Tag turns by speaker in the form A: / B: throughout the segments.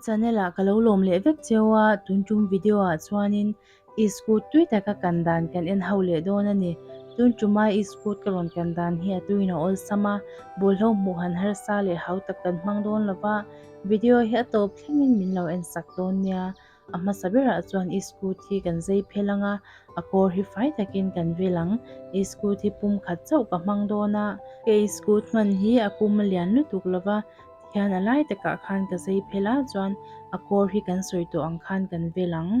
A: channel ah ka lo lawm leh vek cheu a, tun tum video ah chuanin iskut tui taka kan dan kan en ho leh dawn a ni. Tun tuma iskut ka rawn kan dan hi a tuin a awlsam a, bawlhlo hmuh han harsa leh hau tak kan hmang dawn lova, video hi a tawp thlengin min lo en sak dawn nia. A hmasa berah chuan iskut hi kan zei phel ang a, a kawr hi fai takin kan vil ang. Iskut hi pum khat chauh ka hmang dawn a. Ka iskut hman hi a kum a lian lutuk lova, tihian a lai takah khan ka zei phel a, chuan a kawr hi kan sawi tawh ang khan kan vil ang.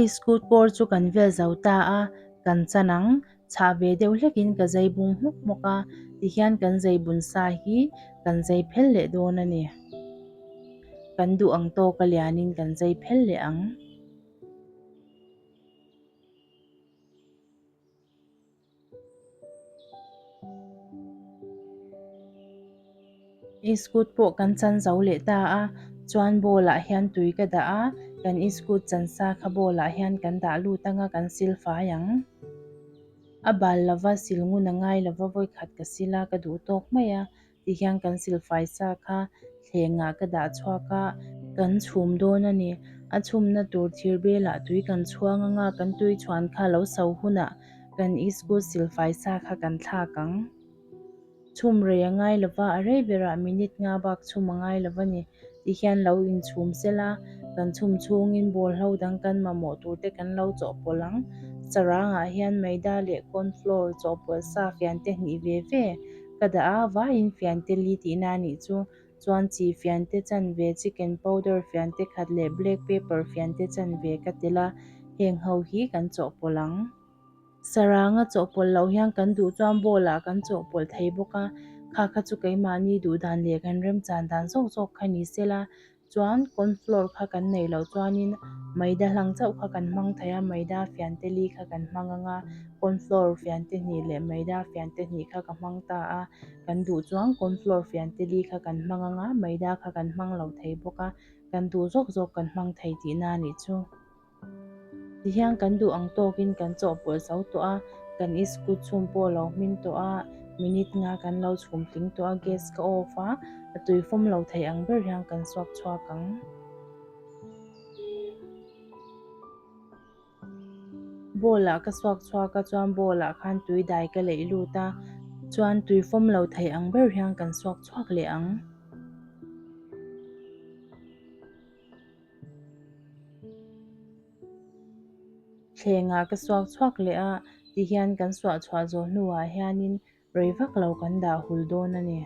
A: Iskut kawr chu kan vel zo ta a, kan chan ang. Chhah ve deuh hlekin ka zei bung hmawk hmawk a, tihian kan zei bun sa hi kan zei phel leh dawn a ni. Kan duh ang tawka lianin kan zei phel leh ang. Iskut pawh kan chan zo leh ta a, chuan bowl ah hian tui ka dah a, kan iskut chan sa kha bowl ah hian kan dah lut anga kan sil fai ang. A bal lova sil ngun a ngai lova vawikhat ka sil a ka duh tawk mai a, Tihian kan silfai sa kha thlengah ka dah chhuak a, kan chhum dawn a ni. A chhumna tur thir belah tui kan chhuang anga kan tui chhuan kha lo so hunah kan iskut silfai sa kha kan thlak ang. Chhum rei a ngai lova, a rei berah minute nga bak chhum a ngai lova ni. Tihian lo inchhum sela, kan chhum chhungin bawlhlo dang kan mamawh turte kan lo chawhpawlh ang. Sarangah hian maida leh corn flour chawhpawlh sa fiante hnih ve ve. Ka dah a, vaiin fiante li tihna a nih chu. Chuan chi fiante chanve, chicken powder fiante khat leh black pepper fiante chanve ka tel a, heng ho hi kan chawhpawlh ang. Saranga chawhpawlh loh hian kan duh chuan bowl ah kan chawhpawlh thei bawk a, kha kha chu keimahni duh dan leh kan remchan dan zawk zawk kha ni sela, Chuan corn flour kha kan neih loh chuanin maida hlang chauh kha kan hmang thei a, maida fiante li kha kan hmang ang a, corn flour fiante hnih leh maida fiante hnih kha ka hmang ta a, kan duh chuan corn flour fiante li kha kan hmang ang a, maida kha kan hmang lo thei bawk a, kan duh zawk zawk kan hmang thei tihna a nih chu. Tihian kan duh ang tawkin kan chawhpawlh zo tawh a, kan iskut chhum pawh a lo hmin tawh a, minute nga kan lo chhum tling tawh a, gas ka off a, a tui fawm lo thei ang ber hian kan suak chhuak ang. Bowl ah ka suak chhuak a, chuan bowl ah khan tui dai ka leih lut a, chuan tui fawm lo thei ang ber hian kan suak chhuak leh ang. Thlengah ka suak chhuak leh a, tihian kan suah chhuah zawh hnuah hianin rei vak lo kan dah hul dawn a ni.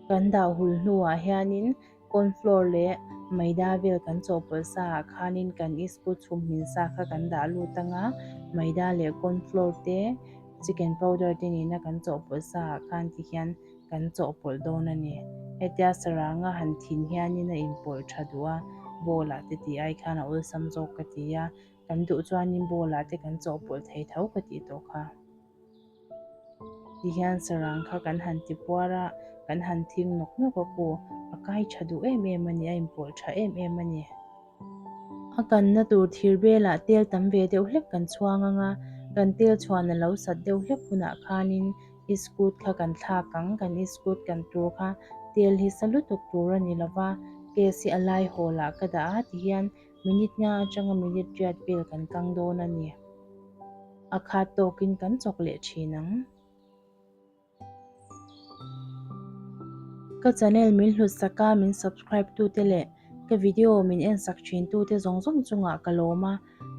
A: Kan dah hul hnuah hianin corn flour leh maida vel kan chawhpawlh sa ah khanin kan iskut chhum hmin sa kha kan dah lut ang a, maida leh corn flour te chicken powder te nena kan chawhpawlh sa ah khan tihian kan chawhpawlh dawn a ni. Hetia saranga han thin hianin a inpawlh tha duh a, bowl ah te tih ai khan a awlsam zawk ka ti a, kan duh chuanin bowl ah te kan chawhpawlh thei tho ka tih tawh kha. Tihian sarang kha kan han ti puar a, kan han thing nawk nawk a ku, a kai tha duh em em a ni, a inpawlh tha em em a ni. A kanna tur thir belah tel tam ve deuh hlek kan chhuang ang a, kan tel chhuan a lo sat deuh hlek hunah khanin iskut kha kan thlak ang, kan iskut kan tur kha tel hi sa lutuk tur a ni lova, gas hi a lai hawlah ka dah a tihian minute nga atanga minute riat vel kan kang dawn a ni. A khat tawkin kan chawk leh thin ang. Ka channel min hlut sak a, min subscribe tute leh ka video min en sak thin tute zawng zawng chungah ka lawm a,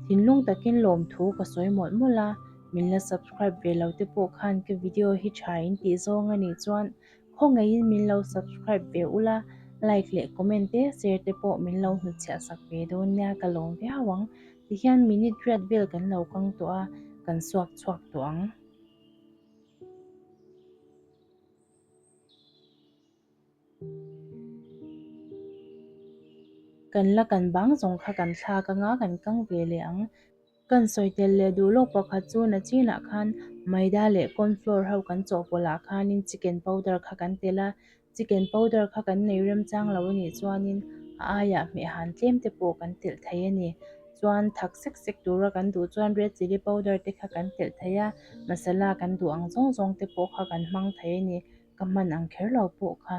A: thinlung takin lawmthu ka sawi mawlh mawlh a, min la subscribe ve lo te pawh khan ka video hi tha in tih zawng a nih chuan khawngaihin min lo subscribe ve ula, like leh comment te share te pawh min lo hnutchhiah sak ve dawn nia ka lawm viau ang, tihian minute riat vel kan lo kang tawh a, kan suak chhuak tawh ang. Kan la kan bang zawng kha kan thlak anga kan kang ve leh ang. Kan sawi tel leh duh lawk pakhat chu nachinah khan maida leh corn flour ho kan chawhpawlh ah khanin chicken powder kha kan tel a, chicken powder kha kan nei remchang lo anih chuanin a aiah hmehhan tlem te pawh kan telh thei a ni. Chuan thak sek sek tura kan duh chuan red chilli powder te kha kan telh thei a, masala kan duh ang zawng zawng te pawh kha kan hmang thei a ni, ka hman ang kher lo pawh kha.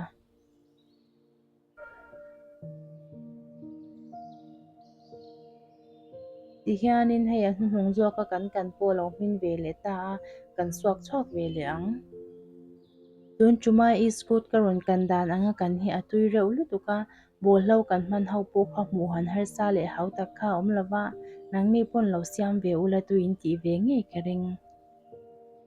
A: Tihianin hei a hnuhnung zawka kan kan pawh lo hmin ve leh ta a, kan suak chhuak ve leh ang. Tun tuma iskut ka rawn kan dan anga kan hi a tui reuh lutuk a, bawlhlo kan hman ho pawh kha hmuh han harsa leh hau tak kha a awm lo va, nangni pawn lo siam ve ula tuin tih ve ngei ka ring.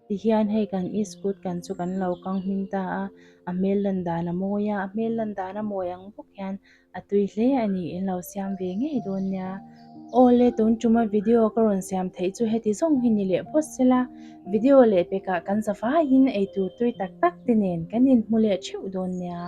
A: Tihian hei kan iskut kan chu kan lo kang hming ta a, a hmel lan dan a mawi a, a hmel lan dan a mawi ang bawk hian a tui hle a ni, in lo siam ve ngei dawn nia. Awle tun tuma video ka rawn siam theih chu heti zawng hi ni leh phawt sela, video leh pekah kan zavaiin eitur tui tak tak te nen kan inhmu leh theuh dawn nia.